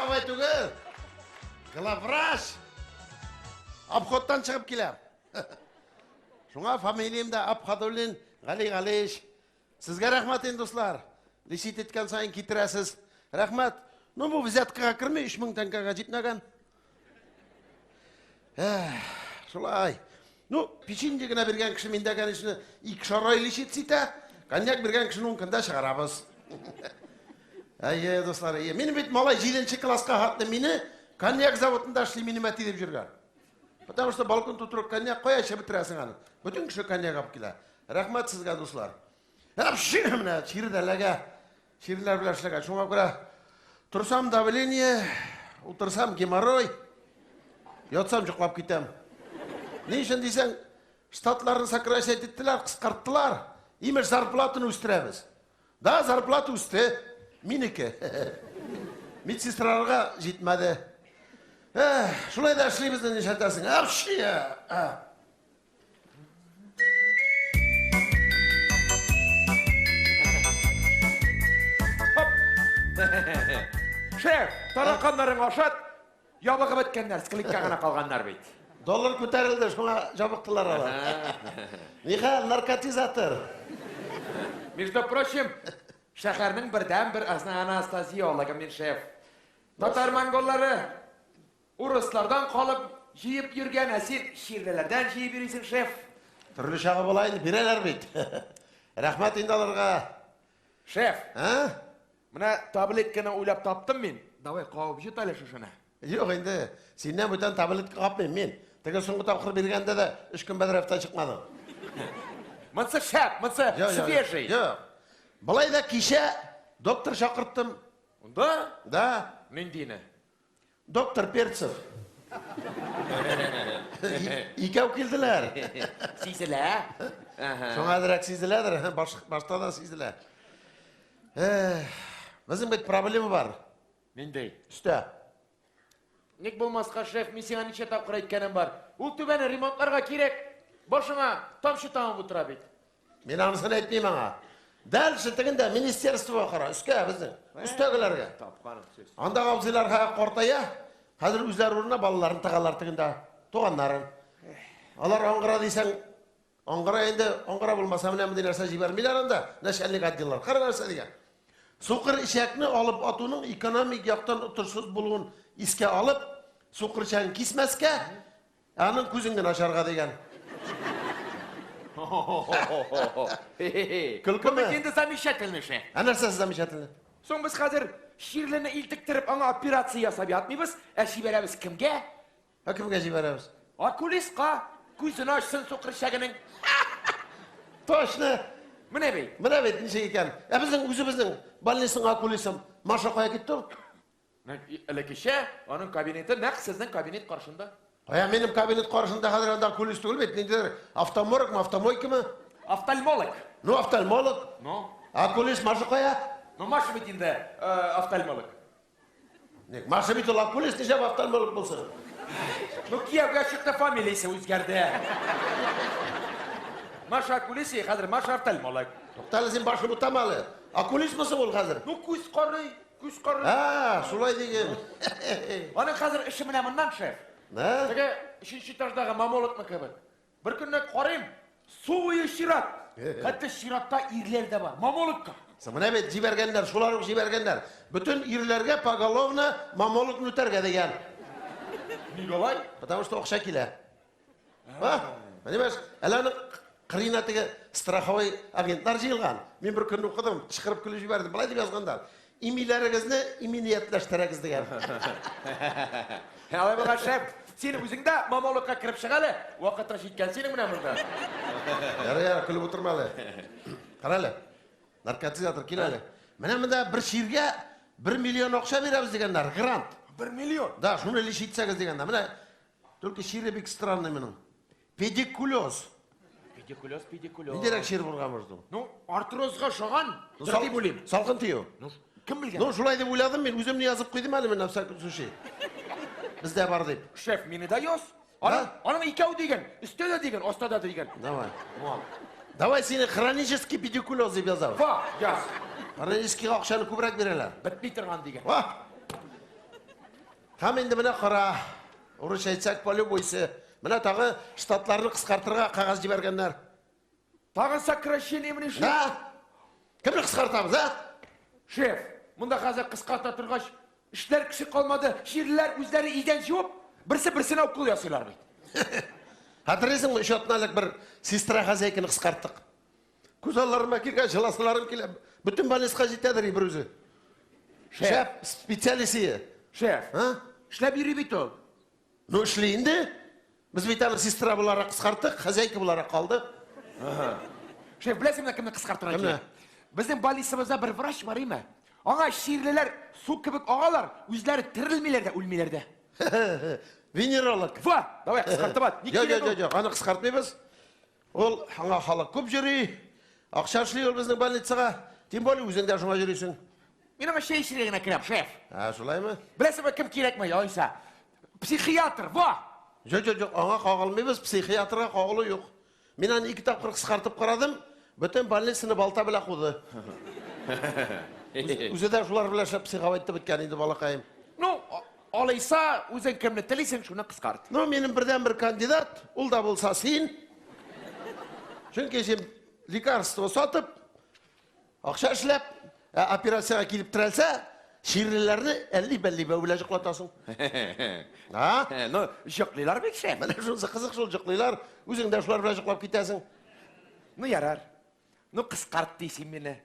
бабай түгел. Главврач. Обходтан чыгып киләм. Шуңа фамилиям дә Абхадуллин Гали Галиевич. Сезгә рәхмәт инде, дуслар. Лечить иткән саен китерәсез. Рәхмәт. Ну, бу взяткага керми, 3000 тәңкәгә җитмәгән. Эх, шулай. Ну, печенье генә биргән кеше миндә, конечно, икешәр ай лечить итә. Коньяк биргән кешене ун көндә чыгарабыз. Әйе, дуслар, әйе. Минем бит малай 7 класска хәтле мине коньяк заводында эшли минем әти дип йөргән. Потому что балкон тутырып коньяк кая эчеп бетерәсең аны? Бөтен кеше коньяк алып килә. Рәхмәт сезгә, дуслар. Вообще менә чир дә эләгә. Чирләр белән эшләгән. Шуңа күрә торсам давление, утырсам геморрой, ятсам йоклап китәм. Ни өчен дисәң, штатларны сокращать иттеләр, кыскарттылар. Имеш зарплатаны үстерәбез. Да, зарплата үсте. Минеке. Медсестраларга җитмәде. Эх, шулай да эшлибез инде, нишләтәсең. Вообще. Шеф, тараканнарың ашат, ябыгып беткәннәр, скелетка гына калганнар бит. Доллар күтәрелде, шуңа җабыктылар алар. Нихәл, наркотизатор. Между прочим, шәһәрнең бердәнбер анестезиологы мин, шеф. Татар монголлары Урыслардан калып җыеп йөргән, ә син чирлеләрдән җыеп йөрисең, шеф. Төрле чагы була инде, бирәләр бит. Рәхмәт инде аларга. Шеф. А? Менә таблетканы уйлап таптым мин. Давай кабып җот әле шушыны. Юк инде, синнән бүтән таблетка капмыйм мин. Теге соңгы тапкыр биргәндә дә өч көн бәдрәфтән чыкмадың. Монсы шәп, монсы свежий. Юк. Болай да кичә доктор чакырттым. Да? Да. Ниндине? Доктор Перцев. Икәү килделәр. Сизелә. Шуңа әзрәк сизеләдер, башта да сизелә. Безнең бит проблема бар. Нинди? Өстә. Ник булмаска, шеф, мин сиңа ничә тапкыр әйткәнем бар. Ул түбәне ремонтларга кирәк. Башыңа тамчы тамып утыра бит. Мин анысын әйтмим аңа. Дальше тегендә министерство кара, өскә безнең, өстәгеләргә. Тапканым сүз. Андагы абзыйлар картая, хәзер үзләре урынына балаларын тыгалар тегендә, туганнарын. Алар аңгыра дисәң, аңгыра инде, аңгыра булмаса менә мондый нәрсә җибәрмиләр анда, начальник отделлар. Кара нәрсә дигән. Сукыр эчәкне алып атуның экономик яктан отышсыз булуын искә алып, сукыр эчәген кисмәскә, Ә аның күзен генә ачарга дигән. Көлкеме? Бу инде замечательный шеф. Ә нәрсәсе замечательный? Соң без хәзер чирлене илтектереп аңа операция ясап ятмыйбыз, ә җибәрәбез кемгә? Ә кемгә җибәрәбез? Окулистка. Күзен ачсын сукыр эчәгенең. Точно. Менә бит. Менә бит ничек икән. Ә безнең үзебезнең больницаның окулисты Маша кая китте ул? Элеккечә аның кабинеты нәкъ сезнең кабинет каршында. Кая минем кабинет каршында хәзер анда окулист түгел бит, ниндидер автоморгмы, автомойкамы? Офтальмолог. Ну, офтальмолог. Ну. А окулист Маша кая? Ну, Маша бит инде офтальмолог. Ник, Маша бит ул окулист, нишләп офтальмолог булсын? Ну, кияүгә чыкты, фамилиясе үзгәрде. Маша окулист, хәзер Маша офтальмолог. Туктале, син башын бутама әле. Окулистмы соң ул хәзер? Ну, күз карый. Күз карый. А, шулай диген. Аның хәзер эше менә моннан, шеф. Да? Теге өченче этаждагы мамологны кебек. Бер көнне карыйм, су буе чират. Хәтта чиратта ирләр дә бар. Мамологка. Соң менә бит җибәргәннәр, шулар ук җибәргәннәр. Бөтен ирләргә поголовно мамологны үтәргә дигән. Ник алай? Потому что акча килә. А, понимаешь, әле аның кырыена теге страховой агентлар җыелган. Мин бер көнне укыдым, кычкырып көлеп җибәрдем. Болай дип язганнар. Имиләрегезне иминиятләштерәгез дигән. Алай булгач, шеф, син үзең дә мамологка кереп чык әле. Вакытың җиткән синең менә монда. Ярый, ярый, көлеп утырма әле. Кара әле. Наркотизатор, кил әле. Менә монда бер чиргә 1 миллион акча бирәбез дигәннәр, грант. 1 миллион? Да, шуны лечить итсәгез дигәннәр. Менә Только чире бик странный моның. Педикулез. Педикулез, педикулез. Ниндирәк чир булган может ул? Ну, артрозга ошаган, Ну, дыр дип уйлыйм. Салкын тию. Ну, кем белгән? Ну, шулай дип уйладым мин, үземне язып куйдым әле мин на всякий случай. Бездә бар дип. Шеф, мине дә яз. Аның, аның икәү диген, өстә дә диген, аста да диген. Давай. Давай сине хронический педикулез дип язабыз. Ва, яз. Хроническийга акчаны күбрәк бирәләр. Бетми торган диген. Ва. Һәм инде менә кара, урысча әйтсәк, полюбуйся. Менә тагы штатларны кыскартырга кәгазь җибәргәннәр. Тагын сокращение мени, шеф? Да. Кемне кыскартабыз, а? Шеф, монда хәзер кыскарта торгач, эшләр кеше калмады. Чирлеләр үзләре идән җуып, берсе берсенә укол ясыйлар бит. Хәтерлисеңме, өч атна элек бер сестра хозяйканы кыскарттык. Күз алларыма килгән җыласыларым килә. Бөтен больницага җитәдер бер үзе. Шәп специалист ие. Шеф. А? Эшләп йөри бит ул. Ну эшли инде. Без бит аны сестра буларак кыскарттык, хозяйка буларак калды. Шеф, беләсеңме кемне кыскартырга Кемне? кирәк? Безнең больницабызда бер врач бар име? Аңа чирлеләр су кебек агалар, үзләре терелмиләр дә, үлмиләр дә. Венеролог. Ва, давай кыскартып ат. Ник Юк, кирәк юк, ул? юк, юк, аны кыскартмыйбыз. Ул аңа халык күп йөри, акча эшли ул безнең больницага. Тем более үзең дә шуңа йөрисең. Мин аңа чәй эчәргә генә керәм, шеф. Ә, шулаймы? Беләсеңме, кем кирәкме, алайса? Психиатр, во! Юк, юк, юк, аңа кагылмыйбыз, психиатрга кагылу юк. Мин аны ике тапкыр кыскартып карадым, бөтен больницаны балта белән куды. Үзе дә шулар белән эшләп психовать итеп беткән инде балакаем. Ну, алайса, үзең кемне телисең, шуны кыскарт. Ну, минем бердәнбер кандидат, ул да булса син. Чөнки син лекарство сатып, акча эшләп, ә операциягә килеп терәлсә, чирлеләрне әлли-бәлли бәү белән җоклатасың. А? Ну, җоклыйлар бит, шеф. Менә шунысы кызык шул җоклыйлар, үзең дә шулар белән җоклап китәсең. Ну, ярар. Ну, кыскарт ди син мине.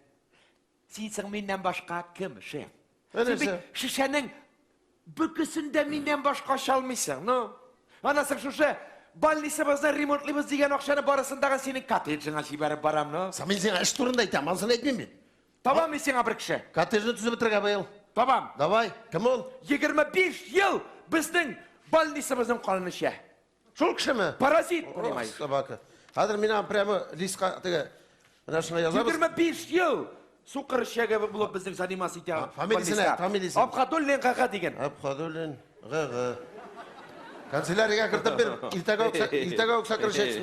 Син соң миннән башка кем, шеф? Син бит шешәнең бөкесен дә миннән башка ача алмыйсың. Ну, аннан соң шушы больницабызны ремонтлыйбыз дигән акчаны барысын тагын синең коттеджыңа җибәреп барам, ну. Соң мин сиңа эш турында әйтәм, анысын әйтмим бит. Табам мин сиңа бер кеше. Коттеджны төзеп бетерергә быел. Табам. Давай, кем ул? 25 ел безнең больницабызның канын эчә. Шул кешеме? Паразит, понимаешь. Собака. Хәзер мин аны прямо листка теге менә шуңа язабыз. 25 ел сукыр эчәге булып безнең заниматься итә. Фамилиясен әйт, фамилиясен. Абхадуллин ГГ дигән. Абхадуллин ГГ. Канцелярияга кертеп бир, иртәгә үк иртәгә үк сокращать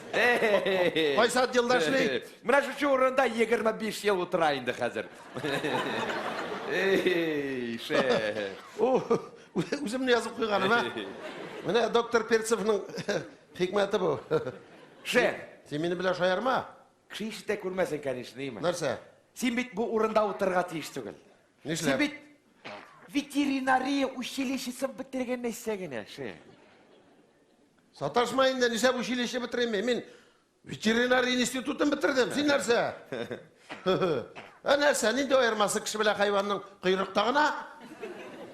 Кайсы отделда эшли? Менә шушы урында 25 ел утыра инде хәзер. Эй, шеф. Үземне язып куйганым, ә? Менә доктор Перцевның хикмәте бу. Шеф. Син мине белән шаярма. Кеше ишетә күрмәсен, конечно, име? Нәрсә? Син бит бу урында утырырга тиеш түгел. Нишләп? Син бит ветеринария училищесын бетергән нәрсә генә, шеф. Саташма инде, нишләп училище бетерим мин? Мин Ветеринария институтын бетердем. Син нәрсә? Ә нәрсә, нинди аермасы кеше белән хайванның койрыкта гына?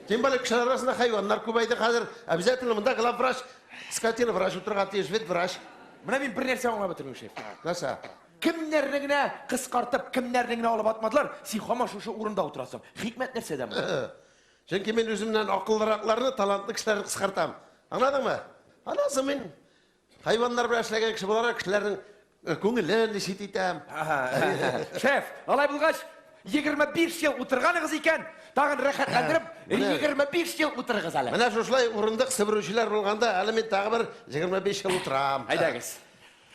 Тем более кешеләр арасында хайваннар күбәйде хәзер. Обязательно монда главврач, скотина врач утырырга тиеш, ветврач. Менә мин бер нәрсә аңлап бетермим, шеф. Нәрсә? Кемнәрне генә кыскартып, кемнәрне генә алып атмадылар, син һаман шушы урында утырасың. Хикмәт нәрсәдә монда? Чөнки мин үземнән акыллыракларны, талантлы кешеләрне кыскартам. Аңладыңмы? Аннан соң мин Хайваннар белән эшләгән кеше буларак, кешеләрнең э, күңелен ничек итәм. Шеф, алай булгач, 25 ел утырганыгыз икән, тагын рәхәтләндереп, 25 ел утырыгыз әле. Менә шушылай урындык себерүчеләр булганда, әле мин тагы бер 25 ел утырам. Әйдәгез.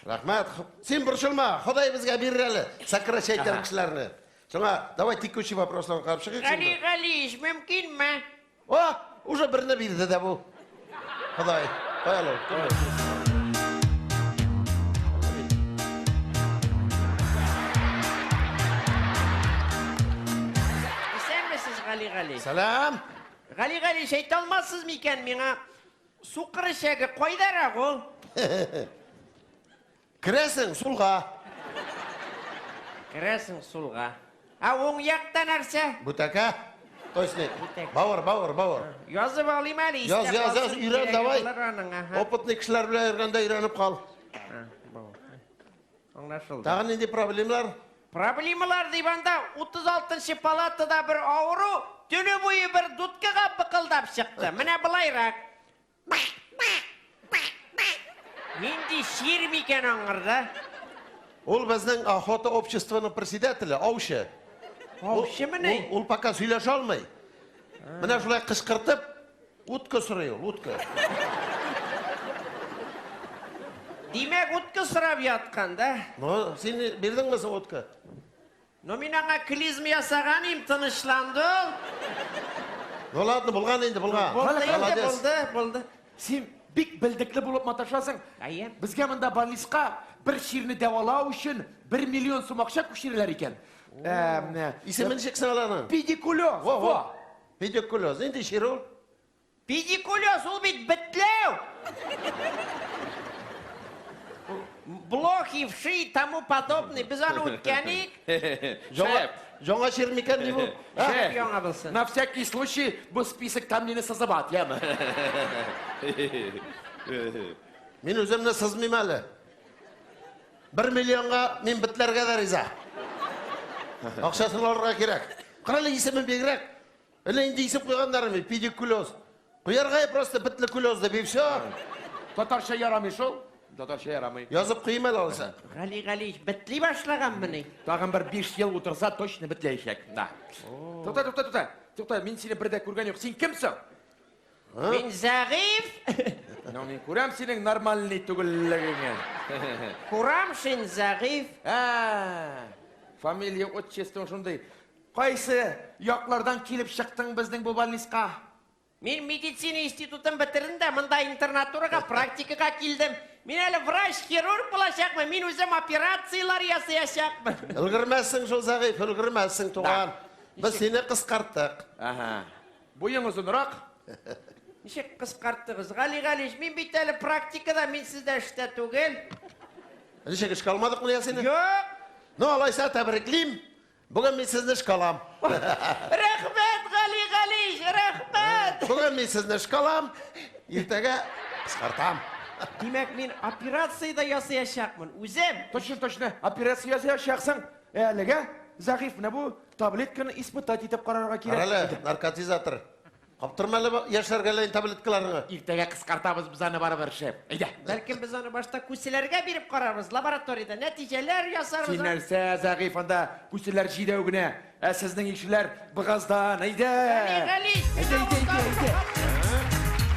Рәхмәт. Син борчылма, Ходай безгә бирер әле, сокращать итәр кешеләрне. Шуңа давай текущий вопросларны карап чыгыйк. Гали Галиевич, мөмкинме? О, уже берне бирде дә бу. Ходай, кая ул? Исәнмесез, Гали Гали. Сәлам. Гали Гали, әйтә алмассыз микән миңа? Сукыр эчәге кайдарак ул? Керәсең сулга. Керәсең сулга. Ә уң якта нәрсә? Бүтәкә. То есть не. Бүтәкә. Бавыр, бавыр, бавыр. Язып алыйм әле, истә Яз, яз, яз, калсын, өйрән, кирәге давай. булыр аның, аһа. Опытный кешеләр белән йөргәндә өйрәнеп кал. А, бавыр. Аңлашылды. Тагын нинди проблемалар? Проблемалар дип анда 36 палатада бер авыру төне буе бер дудкага быкылдап чыкты. Менә былайрак. Нинди чир микән аңарда? Ул безнең охота обществоның председателе, аучы. Аучымыни? Ул, ул пока сөйләшә алмый. Менә шулай кычкыртып, утка сорый ул, утка. Димәк, утка сорап яткан да? Ну, син бирдеңме соң утка? Ну, мин аңа клизма ясаган им, тынычланды ул. Ну ладно, булган инде, булган. Булды инде, Молодец. булды, булды. Син бик белдекле булып маташасың. Әйе. Безгә монда больниска бер чирне дәвалау өчен 1 миллион сум акча күчерәләр икән. Ә, Исеме ничек соң аларның? Педикулез. Во, во. Во. Педикулез. Нинди чир ул? Педикулез ул бит бетләү. Блохи, вши и тому подобный. Без аны үткәник. Жаңа, Шеф. жаңа чир микән ни бу? А? Шеф, Яңа булсын. На всякий случай бу списоктан мине сызып ат, яме. Мин үземне сызмыйм әле. 1 миллионга мин бетләргә дә риза. Акчасын алырга кирәк. Кара әле исеме бигрәк. Әллә инде исем куйганнармы? Педикулез. Куярга просто бетле кулез дип, и все. Татарча ярамый шул. Татарча ярамый. Язып куйыйм әле алайса. Гали Галиевич, бетли башлаганмыни? Тагын бер 5 ел утырса точно бетләячәк. Да. Тукта, тукта, тукта. Тукта, мин сине бер дә күргән юк. Син кемсең? Мин зәгыйфь. Ну, мин күрәм синең нормальный түгеллегеңне. Курамшин зәгыйфь. Ә, фамилия, отчествоң шундый. Кайсы яклардан килеп чыктың безнең бу больниска? Мин медицина институтын бетердем дә монда интернатурага практикага килдем. Мин әле врач, хирург булачакмын. Мин үзем операцияләр ясаячакмын. Өлгермәссең шул зәгыйфь, өлгермәссең туган. Без сине кыскарттык. Ага. Буең озынрак. Ничек кыскарттыгыз? Гали Галиевич, мин бит әле практикада, мин сездә эштә түгел. Ничек эшкә алмадыкмы я сине? Юк. Ну, алайса тәбриклим. Бүген мин сезне эшкә алам. Рәхмәт, Гали Галиевич, рәхмәт. Бүген мин сезне эшкә алам. Иртәгә кыскартам. Димәк, мин операция дә ясаячакмын. Үзем. Точно, точно. Операция ясаячаксың. Әлегә зәгыйфь менә бу таблетканы испытать итеп карарга кирәк. Карале, наркотизатор. Каптырма әле яшьләргә ләйн таблеткаларыңны. Иртәгә кыскартабыз без аны барыбер, шеф. Әйдә. Бәлкем без аны башта күселәргә биреп карарбыз, лабораториядә нәтиҗәләр ясарбыз. Син нәрсә, зәгыйфь, анда күселәр җидәү генә, ә сезнең ишеләр быгаздан. Әйдә. Гали Галиевич, мин Әйдә, әйдә, әйдә, әйдә.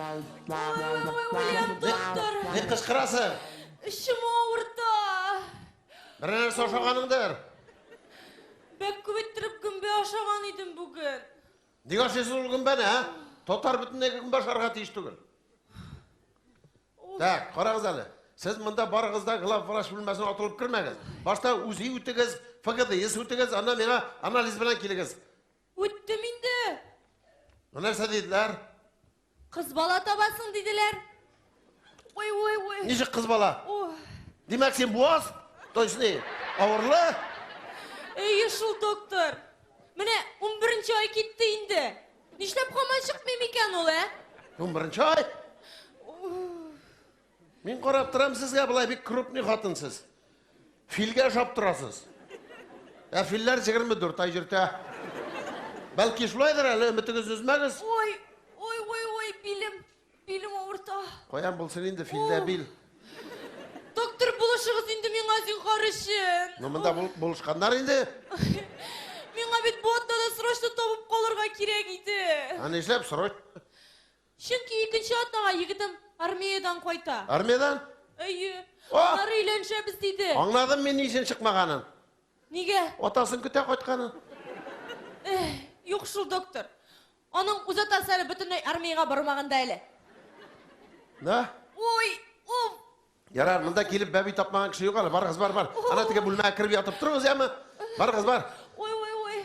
Ой, үләм, доктор. Ни кычкырасың? Эчем авырта. Бер нәрсә ашаганыңдыр. Бик күп иттереп гөмбә ашаган идем бүген. Нигә ашыйсың ул гөмбәне, ә? Татар бөтенләй гөмбә ашарга тиеш түгел. Так, карагыз әле. Сез монда барыгыз да главврач бүлмәсенә атылып кермәгез. Башта УЗИ үтегез, ФГДС үтегез, аннан миңа анализ белән килегез. Үттем инде. Ну нәрсә диделәр? Кыз бала табасың диделәр. Ой, ой, ой. Ничек кыз бала? Ой. Димәк, син буаз? То есть ни? Авырлы? Әйе шул, доктор. Менә 11 ай китте инде. Нишләп һаман чыкмый микән ул, ә? 11 ай? Мин карап торам сезгә, болай бик крупный хатын сез. Филгә ошап торасыз. Ә филләр 24 ай йөртә. Бәлки шулайдыр әле, өметегез өзмәгез. Ой, ой, ой, ой, билем, билем авырта. Каян булсын инде филдә бил. Доктор, булышыгыз инде миңа зинһар өчен. Ну монда булышканнар инде. Миңа бит бу атнада срочно табып калырга кирәк иде. Ә нишләп срок? Чөнки икенче атнага егетем армиядән кайта. Армиядан? Әйе. О! Аннары өйләнешәбез диде. Аңладым мин ни өчен чыкмаганын. Нигә? Атасын көтә кайтканын. Эх, юк шул, доктор. Аның үз атасы әле бөтенләй армиягә бармаган да әле. Да? Ой, уф. Ярар, монда килеп бәби тапмаган кеше юк әле. Барыгыз, бар, бар. Ана теге бүлмәгә кереп ятып торыгыз, яме. Барыгыз, бар. Ой, ой, ой.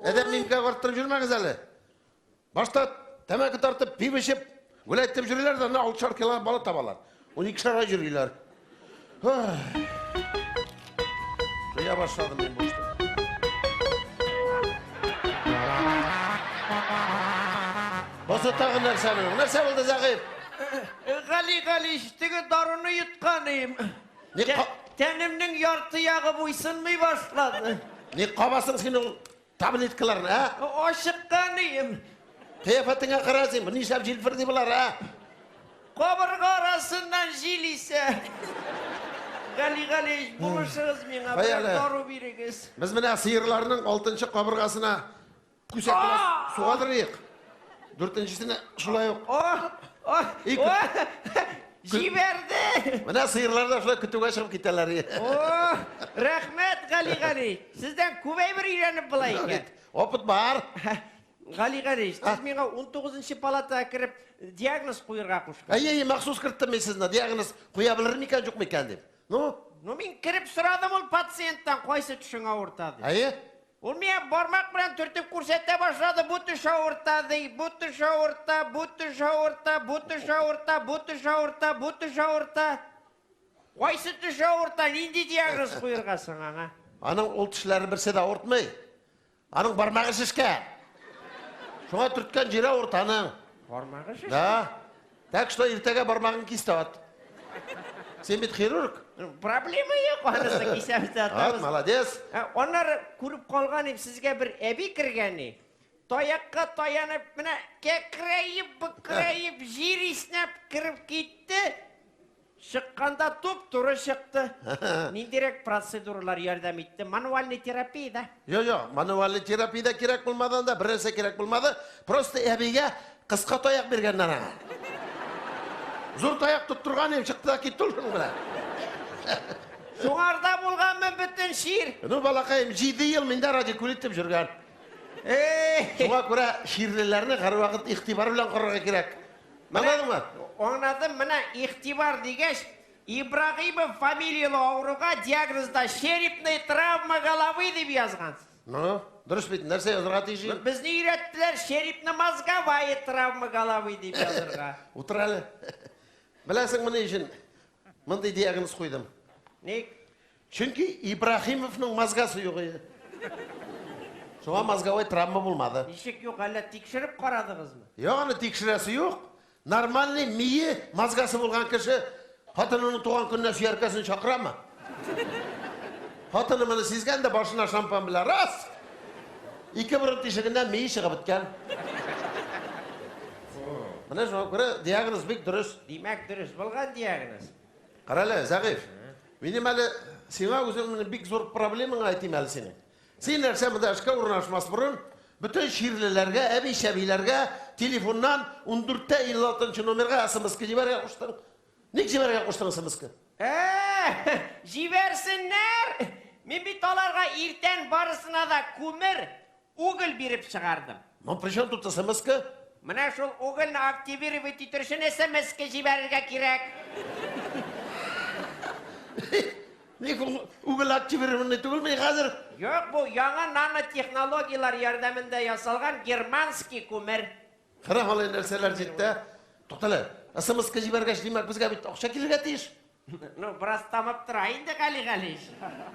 Адәм миңгә барып йөрмәгез әле. Башта тәмәке тартып, пиво эчеп, гулять итеп йөриләр дә, анда 6 кило бала табалар. 12 ай йөриләр. Туя башладым мин бу эштә. Бусы тагын нәрсә моның? Нәрсә булды, Зәгыйф? Гали Галиевич, теге даруны йоткан идем. Ни Тәнемнең ярты ягы буйсынмый башлады. Ни кабасың син ул таблеткаларны, ә? Ашыккан идем. Кыяфәтеңә кара син, нишләп җилферди болар, ә? Кабырга арасыннан җил исә. Гали Галиевич, булышыгыз миңа, Кая бер әле? дару бирегез. Без менә сыерларның 6 кабыргасына күсәк белән сугадырыйк. Дүртенчесенә шулай ук. О, о, Ике. о. Җибәрде! Менә сыерлар да шулай көтүгә чыгып китәләр. О, рәхмәт, Гали Гали. Сездән күп әйбер өйрәнеп була икән. Опыт бар. Гали Галич, сез миңа 19 палатага кереп диагноз куерга кушкан. Әйе, әйе, махсус керттем мин сезне. Диагноз куя белер микән, юк микән дип. Ну? Ну, мин кереп сорадым ул пациенттан, кайсы төшең авырта дип. Әйе. Ул миңа бармак белән төртеп күрсәтә башлады, бу төш авырта ди, бу төш авырта, бу төш авырта, бу төш авырта, бу төш авырта, бу төш авырта. Кайсы төш авырта, нинди диагноз куерга соң аңа? Аның ул тешләре берсе дә авыртмый. Аның бармагы шешкән. Шуңа төрткән җире авырта аның. Бармагы шешкән? Да. Так что иртәгә бармагын кис тә ат. Син бит хирург. Проблема юк, анысы кисәбез дә атабыз. Ат, молодец. Ә, аннары күреп калган идем, сезгә бер әби кергән и. Таякка таянып, менә кәкрәеп, бөкрәеп, җир иснәп кереп китте. Чыкканда туп-туры чыкты. Ниндирәк процедуралар ярдәм итте? Мануальный терапия да? Юк, юк, мануальный терапия дә кирәк булмады анда, бер нәрсә кирәк булмады. Просто әбигә кыска таяк биргәннәр аңа. Зур таяк тоттырган идем, чыкты да китте ул шуның белән. Шуңарда булганмы бөтен чир? Ну, балакаем, 7 ел миндә радикулит дип йөргән. Эй! Шуңа күрә чирлеләрне һәрвакыт игътибар белән карарга кирәк. Аңладыңмы? Аңладым, менә игътибар дигәч, Ибрагимов фамилияле авыруга диагнозда черепная травма головы дип язгансыз. Ну, дөрес бит, нәрсә язырга тиеш идем? Безне өйрәттеләр черепно-мозговая травма головы дип язырга. Утыр әле. Беләсеңме ни өчен мондый диагноз куйдым? Ник? Чөнки Ибрахимовның мозгасы юк иде. Шуңа мозговой травма булмады. Ничек юк, әллә тикшереп карадыгызмы? Юк, аны тикшерәсе юк. Нормальный мие, мозгасы булган кеше хатынының туган көненә сөяркәсен чакырамы? Хатыны моны сизгән дә башына шампан белән раз! Ике борын тишегеннән мие чыгып беткән. Менә шуңа күрә диагноз бик дөрес. Димәк, дөрес булган диагноз. Карале, Зәгыйф, минем әле сиңа үземнең бик зур проблемаңа әйтим әле синең. Син нәрсә монда эшкә урнашмас борын, бөтен чирлеләргә, әби-чәбиләргә телефоннан 14-тә 56 номерга смс-ка җибәрергә куштың. Ник җибәрергә куштың смс-ка? Ә, җибәрсеннәр! Мин бит аларга иртән барысына да күмер, Уголь биреп чыгардым. Ну, при чем тут смс-ка? Менә шул угольне активировать итер өчен смс-ка җибәрергә кирәк. Ник ул уголь активированный түгелме хәзер? Юк, бу яңа нанотехнологияләр ярдәмендә ясалган германский күмер. Кара малай нәрсәләр җитте. Туктале, смс-ка җибәргәч, димәк, безгә бит акча килергә тиеш. Ну, бераз тамып тора инде Гали Галич.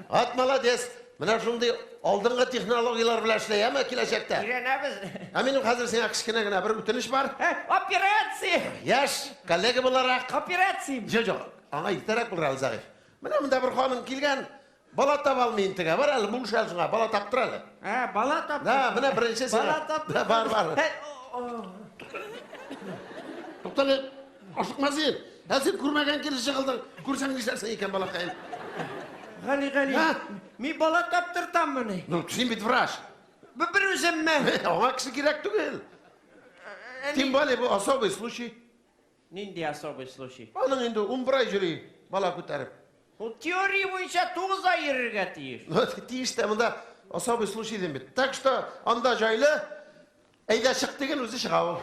Ат молодец. Менә шундый алдынгы технологияләр белән эшләй, әме киләчәктә. Өйрәнәбез. Ә минем хәзер сиңа кечкенә генә бер үтенеч бар. Ә, операция! Яшь коллега буларак. Операция! Юк, юк, аңа иртәрәк булыр әле, Зәгыйф. Менә монда бер ханым килгән, бала таба алмый интегә. Бар әле, булыш әле шуңа, бала таптыр әле. Ә, бала таптыр. Да, менә беренче сиңа. Бала таптыр. Да, бар, бар. Ә, о, о. Туктале, ашыкма син. Ә син күрмәгән килеш җыгылдың. Күрсәң нишләрсең икән, балакаем? Гали, Гали, А? мин бала таптыртаммыни? Ну, син бит врач. Бер үземме? Аңа кеше кирәк түгел. Тем более бу особый случай. Нинди особый случай? Аның инде 11 ай йөри бала күтәреп. Ул теория буенча 9 ай йөрергә тиеш. Ну, тиеш тә монда особый случай дим бит. Так что анда җайлы. Әйдә чык диген, үзе чыга ул.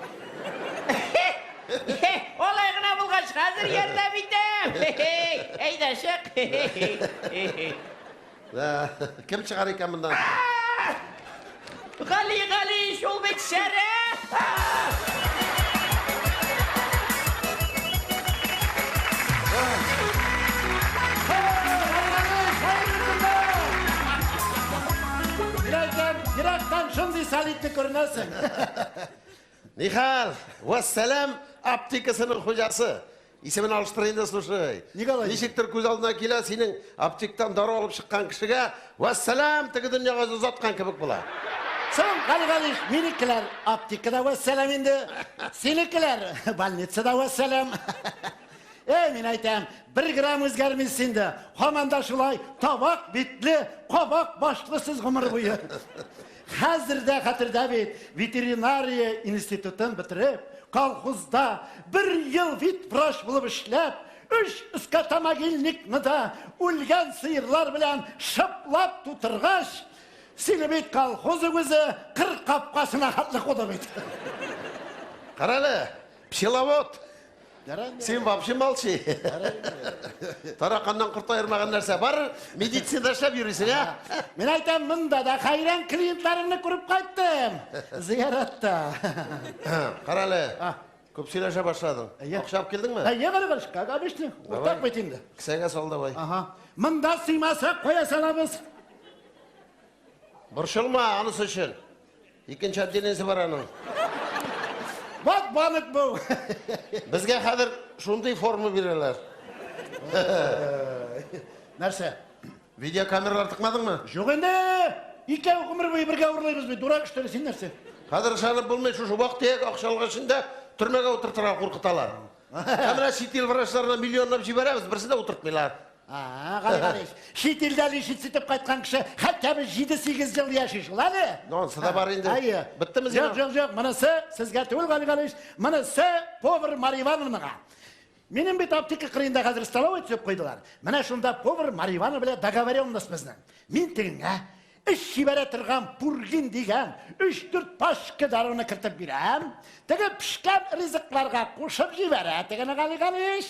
Алай гына булгач, хәзер ярдәм итәм. Әйдә чык. Да, кем чыгар икән моннан? Гали, Гали, шул бит шәрә. Ерактан шундый солидный күренәсең. Нихәл, вәссәлам аптекасының хуҗасы. Исемен алыштыр инде, слушай. Николай. Ничектер күз алдына килә, синең аптектан дару алып чыккан кешегә вәссәлам теге дөньяга озаткан кебек була. Соң, Гали Галиш, минекеләр аптекада вәссәлам инде. Синекеләр больницада вәссәлам. Эй, мин әйтәм, бер грамм үзгәрмисез инде. Һаман да шулай табак битле, кабак башлы сез гомер буе. Хәзер дә хәтердә бит, ветеринария институтын бетереп, Колхозда бер ел ветврач булып эшләп, өч скотомогильникны да үлгән сыерлар белән шыплап тутыргач, сине бит колхоз үзе кыр капкасына хәтле куды бит. Карале, пчеловод. Син вообще молчи. Тараканнан корт аермаган нәрсә бар, медицинада эшләп йөрисең, ә? Мин әйтәм, монда да хәйран клиентларымны күреп кайттым. Зыяратта. Карале, күп сөйләшә башладың. Әйе. Акча алып килдеңме? Әйе, Гали Галич, как обычно. Уртак бит инде. Кесәгә сал давай. Ага. Монда сыймаса, кая салабыз? Борчылма, анысы өчен. Икенче отделениесе бар аның. Вот банк бу. Безгә хәзер шундый форма бирәләр. Нәрсә? Видеокамералар тыкмадыңмы? Юк инде. Икәү гомер буе бергә урлыйбыз бит. Дурак что ли, син нәрсә? Хәзер ышанып булмый, шушы вак-төяк акча алган өчен дә төрмәгә утыртырга куркыталар. Ә менә чит ил врачларына миллионлап җибәрәбез, берсен дә утыртмыйлар. А, Гали Галич, чит илдә лечить итеп кайткан кеше хотя бы 7-8 ел яши шул әле. Ну, анысы да бар инде. Әйе. Беттеме Юк, синең? юк, юк, монысы сезгә түгел, Гали Галич, монысы повар Марья Ивановнага. Минем бит аптека кырыенда хәзер столовый төзеп куйдылар. Менә шунда повар Марья Ивановна белән договоренность безнең. Мин тегеңә эш җибәрә торган пургин дигән 3-4 пачка даруны кертеп бирәм. Теге пешкән ризыкларга кушып җибәрә тегене Гали Галич.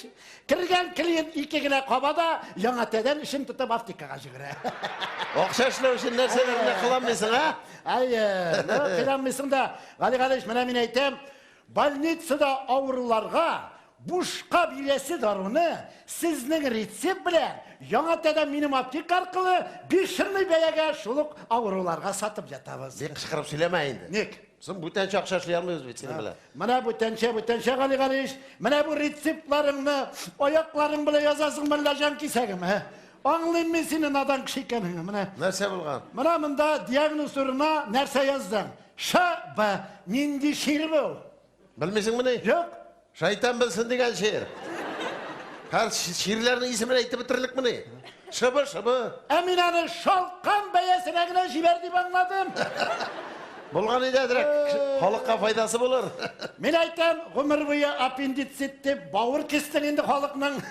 Кергән клиент ике генә каба да яңа тәдән эшен тотып аптекага җибәрә. Акча эшләү өчен нәрсәләр генә кыланмыйсың, а? Әйе, ну, кыланмыйсың да. Гали Галич, менә мин әйтәм, больницада авыруларга бушка бирәсе даруны сезнең рецепт белән яңа тәдән минем аптека аркылы бешеный бәягә шул ук авыруларга сатып ятабыз. Бик кычкырып сөйләмә инде. Ник? Соң бүтәнчә акча эшли алмыйбыз бит синең белән. Менә бүтәнчә, бүтәнчә, Гали Галиевич, менә бу рецептларыңны аякларың белән язасың мәллә җан кисәгеме? Аңлыйм мин сине надан кеше икәнеңне. Менә. Нәрсә булган? Менә монда диагноз урынына нәрсә яздың? Ш, Б. Нинди чир бу? Белмисеңмени? Юк. Шайтан белсен дигән чир. Һәр чирләрнең исемен әйтеп бетерерлекмени? Шыбы, шыбы. Ә мин аны шалкан бәясенә генә җибәр дип аңладым. Булган иде әзрәк. Халыкка файдасы булыр. Мин әйтәм, гомер буе аппендицит дип бавыр кистең инде халыкның.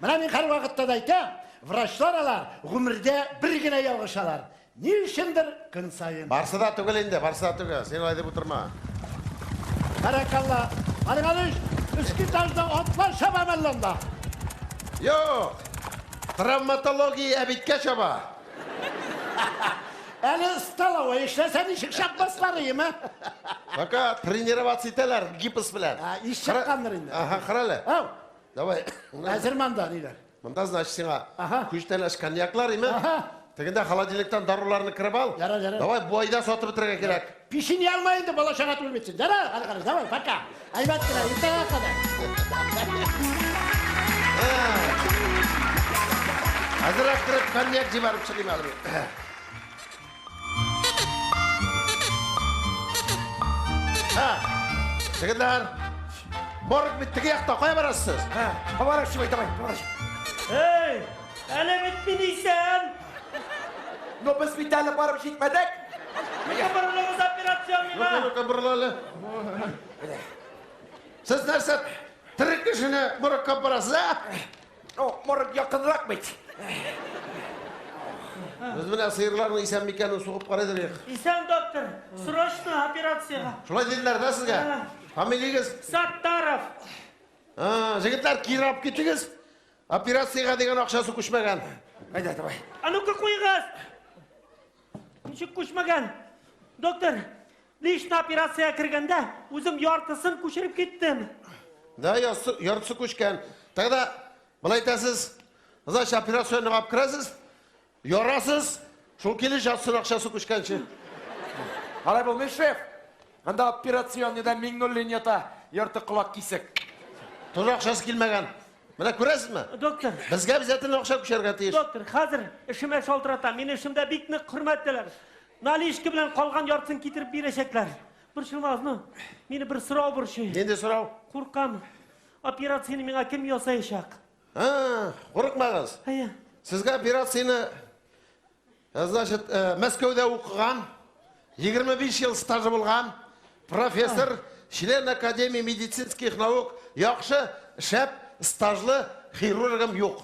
Менә мин һәрвакытта да әйтәм, врачлар алар гомердә бер генә ялгышалар. Ни өчендер көн саен. Барсы да түгел инде, барсы да түгел. Син алай дип утырма. Бәрәкалла. Гали Галич, өске этажда атлар чаба мәллә анда? Юк. Травматология әбиткә чаба. Әле столовая эшләсә ничек чапмаслар иеме? Пока тренироваться итәләр гипс белән. Ә, иш чыккандыр инде. Ага, кара әле. Ау, Давай. әзер монда ниләр? Монда, значит, сиңа Ага. күчтәнәч коньяклар, име? Ага. Тегендә холодильниктан даруларны кереп ал. Ярар, ярар. Давай бу айда сатып бетерергә кирәк. Печенье алма инде, бала чага түгел бит син. Ярар, Гали Галич, давай, пока. Әйбәт кенә, иртәгә кадәр. Әзерәк кереп коньяк җибәреп чыгыйм әле мин. Ха. Тегеләр. Морг бит теге якта, кая барасыз сез? Ха, поворачивай, давай, поворачивай. Эй, әле бит мин исән. Но без бит әле барып җитмәдек. Нигә борылыгыз операционныйга? Ну-ка, ну-ка, борыл әле. Сез нәрсә, тере кешене моргка барасыз, ә? Ну, морг якынрак бит. Без менә сыерларның исән микәнен сугып карыйдыр идек. Исән, доктор. Срочно операциягә. Шулай диделәр дә сезгә? Фамилиягез? Саттаров. А, җегетләр, кире алып китегез. Операциягә дигән акчасы күчмәгән. Әйдә, давай. А ну-ка куйыгыз. Ничек күчмәгән? Доктор, лично операциягә кергәндә үзем яртысын күчереп киттем. Да, яртысы күчкән. Тогда болай итәсез, значит, операцияне алып керәсез, ярасыз, шул килеш ятсын акчасы күчкәнче. Алай булмый, шеф. Анда операционныйда Миңнуллин ята, ярты колак кисек. Тоже акчасы килмәгән. Менә күрәсезме? Доктор, Безгә обязательно акча күчәргә тиеш. доктор, хәзер эшемә шалтырата. Мине эшемдә бик нык хөрмәтлиләр. Наличка белән калган яртысын китереп бирәчәкләр. Борчылмагыз, ну. Мине бер сорау борчый. Нинди сорау? Куркам. Операцияне миңа кем ясаячак? А, курыкмагыз. Әйе. Сезгә операцияне, значит, Мәскәүдә укыган, 25 ел стажы булган профессор член Академии медицинских наук, яхшы, шәп, стажлы хирургым юк.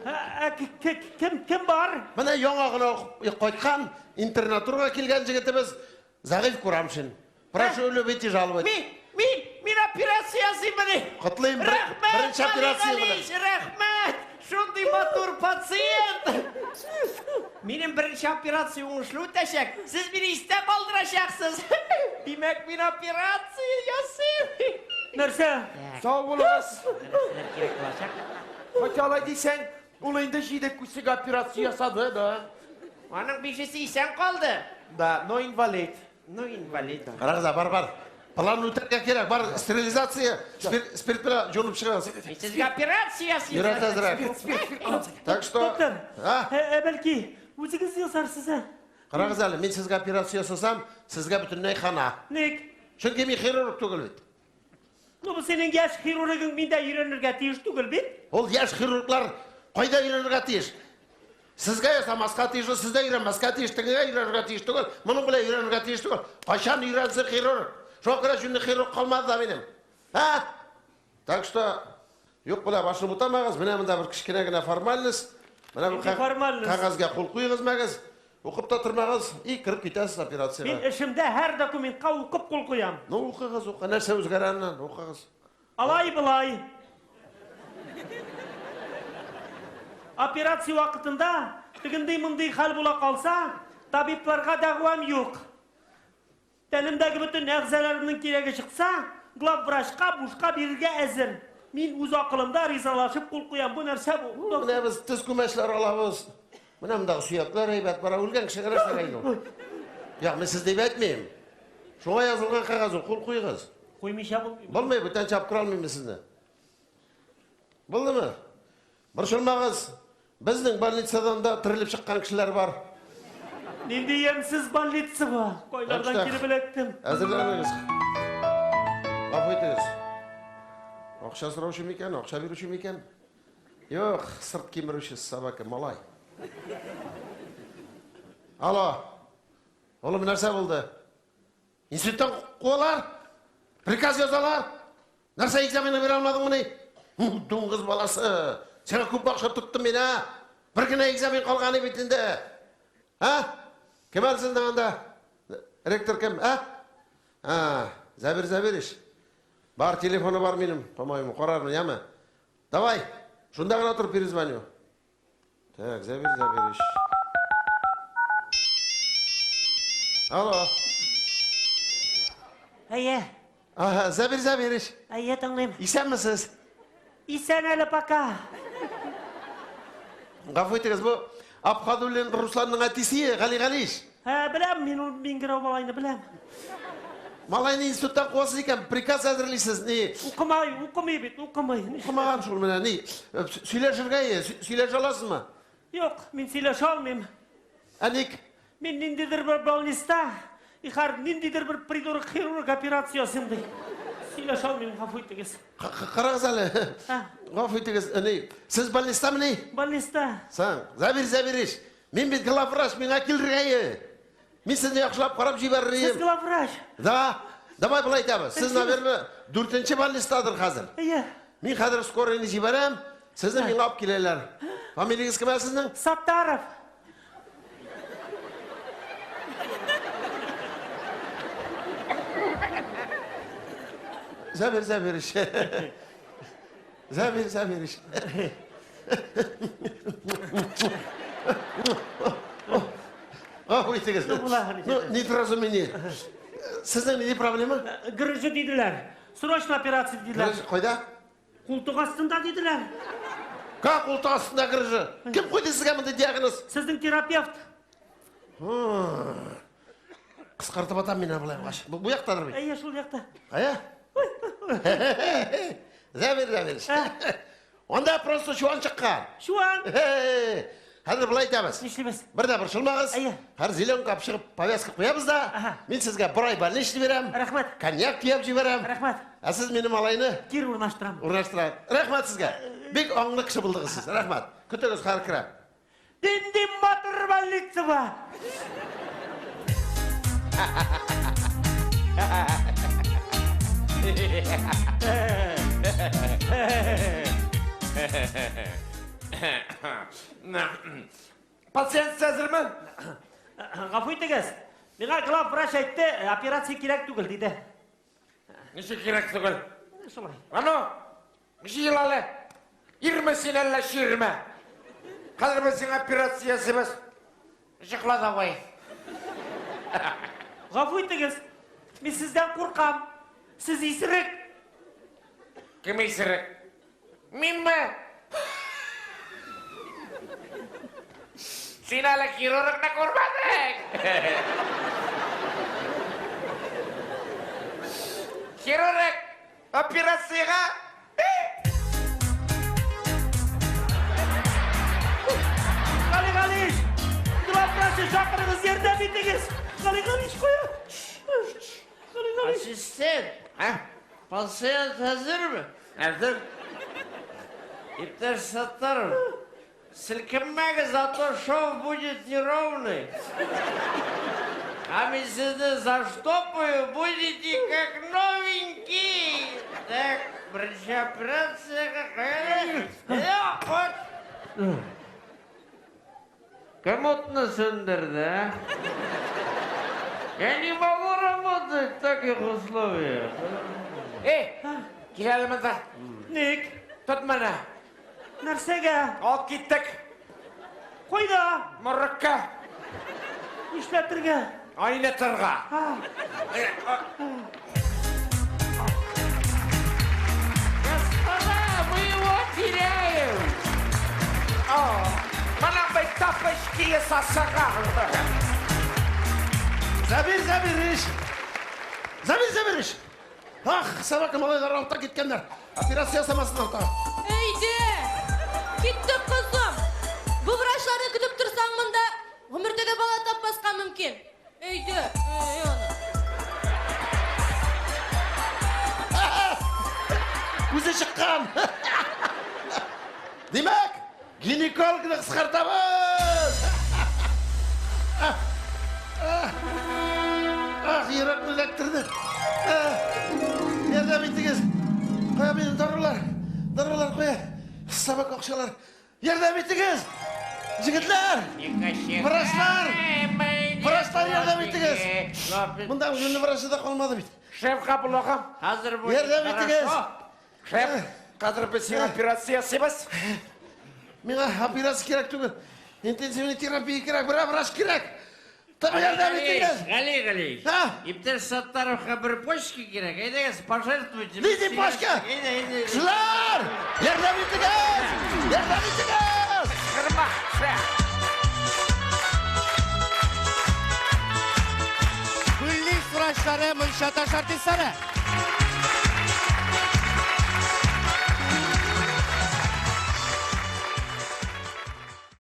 Ә, кем, кем бар? Менә яңа гына укып кайткан, интернатурага килгән җегетебез Зәгыйфь Курамшин. Прошу любить и жаловать. Мин, мин, мин операция ясыймыни? Котлыйм, Рәхмәт, беренче операция Гали Галич, рәхмәт! Шундый матур пациент! Минем беренче операция уңышлы үтәчәк. Сез мине истә калдырачаксыз. Димәк, мин операция ясыйм. Нәрсә? Сау булыгыз. Нәрсәләр кирәк булачак? Хотя алай дисәң, ул инде җиде күсек операция ясады, да. Аның бишесе исән калды. Да, но инвалид. Ну, инвалид. Карагыз, бар, бар. План үтәргә кирәк. Бар, стерилизация, спирт белән жуынып чыгыгыз. Мин сезгә операция ясыйм. Йөрәк әзрәк. Так что... Доктор, А? ә, бәлки, үзегез ясарсыз, ә? Карагыз әле, мин сезгә операция ясасам, сезгә бөтенләй хана. Ник? Чөнки мин хирург түгел бит. Ну, бу синең яшь хирургың миндә өйрәнергә тиеш түгел бит. Ул яшь хирурглар кайда өйрәнергә тиеш? Сезгә ясамаска тиеш, сездә өйрәнмәскә тиеш, тегегә өйрәнергә тиеш түгел, моның белән өйрәнергә тиеш түгел. Кайчан өйрәнсен хирург? Шуңа күрә җүнле хирург калмады да минем. Һа? Так что, юк белән башны бутамагыз, менә монда бер кечкенә генә формальность. Менә бу Нинди формальность? кәгазьгә кул куегыз мәгез, укып та тормагыз, и кереп китәсез Мин операциягә. эшемдә һәр документка укып кул куям. Ну, укыгыз, укы, нәрсә үзгәрә аннан, укыгыз. Алай былай. Операция вакытында тегендей-мондый хәл була калса, табибларга дәгъвам юк. Тәнемдәге бөтен әгъзаларымның кирәге чыкса, главврачка бушка бирергә әзер. Мин үз акылымда ризалашып кул куям. Бу нәрсә бу? Менә без тез күмәчләр алабыз. Менә мондагы сөякләр әйбәт бара, үлгән кеше генә эшләгән инде ул. Юк, мин сез дип әйтмим. Шуңа язылган кәгазь ул, кул куегыз. Куймыйча булмый. Булмый, бүтән чаптыра алмыйм мин сезне. Булдымы? Борчылмагыз. Безнең больницадан да терелеп чыккан кешеләр бар. Нинди ямьсез больница бу? Кайлардан килеп эләктем? Әзерләнегез. Гафу итегез. Акча сораучы микән, акча бирүче микән? Юк, сырт кимерүче собака, малай. Алло. Улым, нәрсә булды? Институттан куалар? Приказ язалар? Нәрсә экзаменны бирә алмадыңмыни? Дуңгыз баласы! Сиңа күп акча тоттым мин, а? Бер генә экзамен калган бит инде. А? Кем әле сезнең анда? Ректор кем, а? А, Зәбир Зәбирич. Бар, телефоны бар минем, по-моему, карармын, яме? Давай, шунда гына торып перезвоню. Так, Зәбир Зәбирович. Алло. Әйе, Ага, Зәбир Зәбирович. әйе, тыңлыйм. Исәнмесез? Исән әле пока. Гафу итегез, бу Абхадуллин Русланның әтисе, Гали Галиш. Ә, беләм, мин ул Миңгерәү малайны беләм. Малайны институттан куасыз икән, приказ әзерлисез, ни? Укымай, укымый бит, укымый. Укымаган шул менә, ни? Сөйләшергә, сөйләшә аласызмы? Юк, мин сөйләшә алмыйм. Ә ник? Мин ниндидер бер больниста, ихар ниндидер бер придурок хирург операция ясыйм ди. Сөйләшә алмыйм, гафу итегез. Карагыз әле. Гафу итегез, ни? Сез больнистамыни? Больниста. Соң, Зәбир Зәбирич, мин бит главврач, миңа килергә. Мин сезне яхшылап карап җибәрер Сез идем. главврач. Да. Давай болай итәбез. Сез, наверное, дүртенче больнистадыр хәзер. Әйе. Мин хәзер скорыйны җибәрәм, сезне миңа алып киләләр. Фамилиягез кем әле сезнең? Саттаров. Зәбир Зәбирич. Зәбир Зәбирич. Гафу итегез. Ну, була, Ну, недоразумение. Сезнең нинди проблема? Грыжа диделәр. Срочно операция диделәр. Грыжа кайда? Култык астында диделәр. Ка култык астында грыжа? Кем куйды сезгә мондый диагноз? Сезнең терапевт. Кыскартып атам мин болай булгач. Бу яктадыр бит. Әйе, шул якта. Кая? Зәбир Зәбир. Анда просто чуан чыккан. Чуан. Хәзер болай итәбез. Нишлибез? Бер дә борчылмагыз. Әйе. Хәзер зеленка алып чыгып повязка куябыз да. Мин сезгә бер ай больничный бирәм. Рәхмәт. Коньяк төяп җибәрәм. Рәхмәт. Ә сез минем малайны кире урнаштырам. Урнаштырам. Рәхмәт сезгә. Бик аңлы кеше булдыгыз сез. Рәхмәт. Көтегез, хәзер керәм. Нинди матур больница бар. Пациент әзерме? Гафу итегез. Миңа главврач әйтте, операция кирәк түгел, диде. Ничек кирәк түгел? Шулай. Ано, җыел әле. Ирме син әллә чирме? Хәзер без сиңа операция ясыйбыз. Җыкла давай. Гафу итегез. Мин сездән куркам. Сез исерек. Кем исерек? Минме? Син әле хирургны күрмәдең. Хирург операциягә. Гали Галич! Главврачны чакырыгыз, ярдәм итегез! Гали Галич, кая? Гали Галич! Ассистент, А? пациент әзерме? Әзер. Иптәш Саттаров, селкенмәгез, а то шов будет неровный. А мин сезне заштопаю, будете как новенький. Так, беренче операциягә кая? Вот. Кем утны сүндерде, а? Я не могу работать в таких условиях. Эй, кил әле монда. Ник? Тот менә. Нәрсәгә? Алып киттек. Кайда? Моргка. Нишләтергә? Айнытырга. А, Господа, мы его теряем. О, менә бит тапочки ясасаган. Зәбир Зәбириш! Зәбир Зәбириш! Ах, собака малайлар алып та киткәннәр. Операция ясамасыннар тагы. Әйдә! Киттек, кызым! Бу врачларны көтеп торсаң монда, гомердә дә бала тапмаска мөмкин. Әйдә, әй, аны. Үзе чыккан. Димәк, гинекологны кыскартабыз. Ах, йөрәкне эләктерде. Ярдәм итегез. Кая минем дарулар? Дарулар кая? Собака акчалар. Ярдәм итегез. Егетләр! Врачлар! Врачлар, ярдәм итегез! Монда юньле врачы да калмады бит. Шеф кабул агам. Хәзер будет Ярдәм итегез! хорошо. Шеф, хәзер без сиңа операция ясыйбыз. Миңа операция кирәк түгел. Интенсивный терапия кирәк, бер врач кирәк. Таба ярдәм итегез! Гали Галич, А? иптәш Саттаровка бер почка кирәк. Әйдәгез, пожертвуйте. Нинди почка? Әйдә, әйдә. Кешеләр! Ярдәм итегез! Ярдәм итегез! Кырма, шеф. Бүлнис врачлары, мунча таш артистлары.